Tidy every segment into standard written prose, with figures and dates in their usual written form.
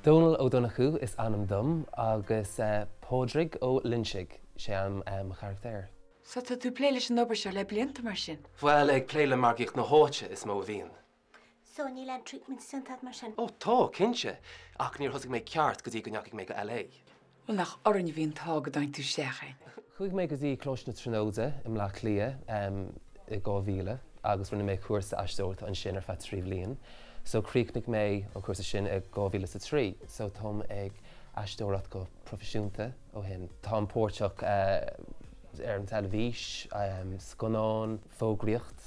Dónal Ó Donnchú is ainm dom agus Pádraig Ó Loinsigh sé ainm mo charachtair. So tá tú ag plé leis an obair seo le blianta mar sin? Bhuel, ag plé le margaíocht na háite is mó a bhíonn. So níl aon treatments déanta agat mar sin? Ó tá, cinnte, ach níor thosaigh mé ceart go dtí go ndeachaigh mé go LA. Bhuel nach orainn a bhí an t-ádh go dtáinig tú isteach é. Chuaigh mé go dtí Coláiste na Tríonóide i mBleá Cliath i 2000 agus rinne mé cúrsa aisteoireachta ansin ar feadh 3 bhliain. So chríochnaigh mé an cúrsa sin i 2003 so táim ag aisteoireacht go proifisiúnta ó shin. Táim páirteach ar an teilifís, scannáin, fógraíocht,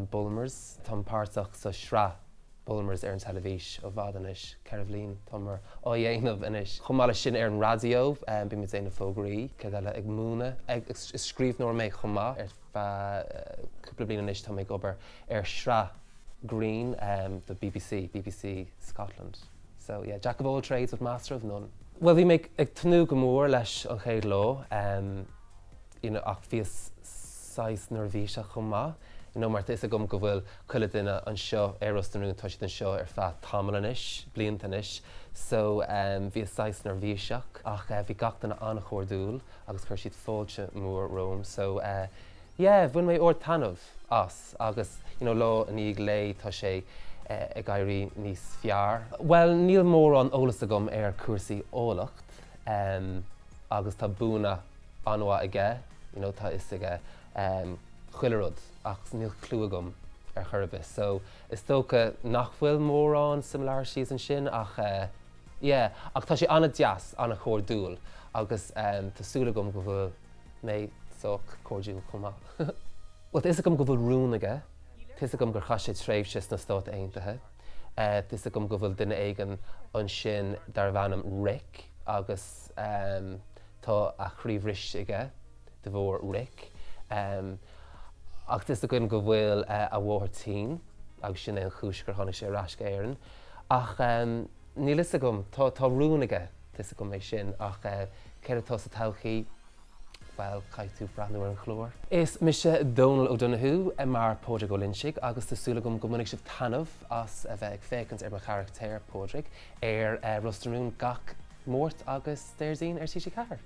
Bulmers. Táim páirteach sa sraith Bulmers ar an teilifís i bhfad anois, 4 bhliain táimid á dhéanamh anois. Chomh maith leis sin ar an raidió, bímid ag déanamh fógraí, céard eile, ag múineadh, is scríbhneoir mé chomh maith. Ar feadh cúpla bliain anois tá mé ag obair ar shraith grinn do bbc, bbc Scotland. So yeah, jack of all trades but master of none. Bhuel bhí mé ag tnúth go mór leis an chéad lá. you know ach bhíos saghas neirbhíseach chomh maith you know mar tá 'fhios agam go bhfuil chuile duine anseo ar Ros na Rún, tá siad anseo ar feadh tamall anois, blianta anois so em bhíos saghas neirbhíseach ach eh bhí gach duine an-chairdiúil agus chuir siad fáilte mór romham so eh yeah bhain mé ard-taitneamh as agus you know lá i ndiaidh lae tá sé eh ag éirí níos fearr. Bhuel níl mórán eolas agam ar cúrsaí áilleacht em agus tá buanna an-mhaith aige, you know, tá a fhios aige chuile rud ach níl clue agam ar chor ar bith so is dócha nach bhfuil mórán similarities ansin ach eh yeah ach tá sé an-deas, an-chairdiúil agus tá súil agam go bhfuil mé sách cairdiúil chomh maith. Bhuel tá fhios agam go bhfuil rún aige, tá fhios agam gur chaith sé tréimhse sna Stáit Aontaithe, tá fhios agam go bhfuil duine éigin ansin darbh ainm Rick agus Tá a chroí bhriste aige de bharr Rick. Ach tá 'fhios againn go bhfuil a mháthair tinn agus sin é an chúis gur tháinig sé ar ais go Éirinn. Ach níl fhios agam, tá tá rún aige, tá 'fhios agam é sin, ach céard atá sa todhchaí, bhuel, caithfidh tú breathnú ar an chlár. Is mise Dónal O'Donoghue mar Pádraig Ó Loinsigh agus tá súil agam go mbainfidh sibh taitneamh as a bheith ag féachaint ar mo charachtar, Pádraig, ar Ros na Rún gach Máirt agus Déardaoin ar TG4.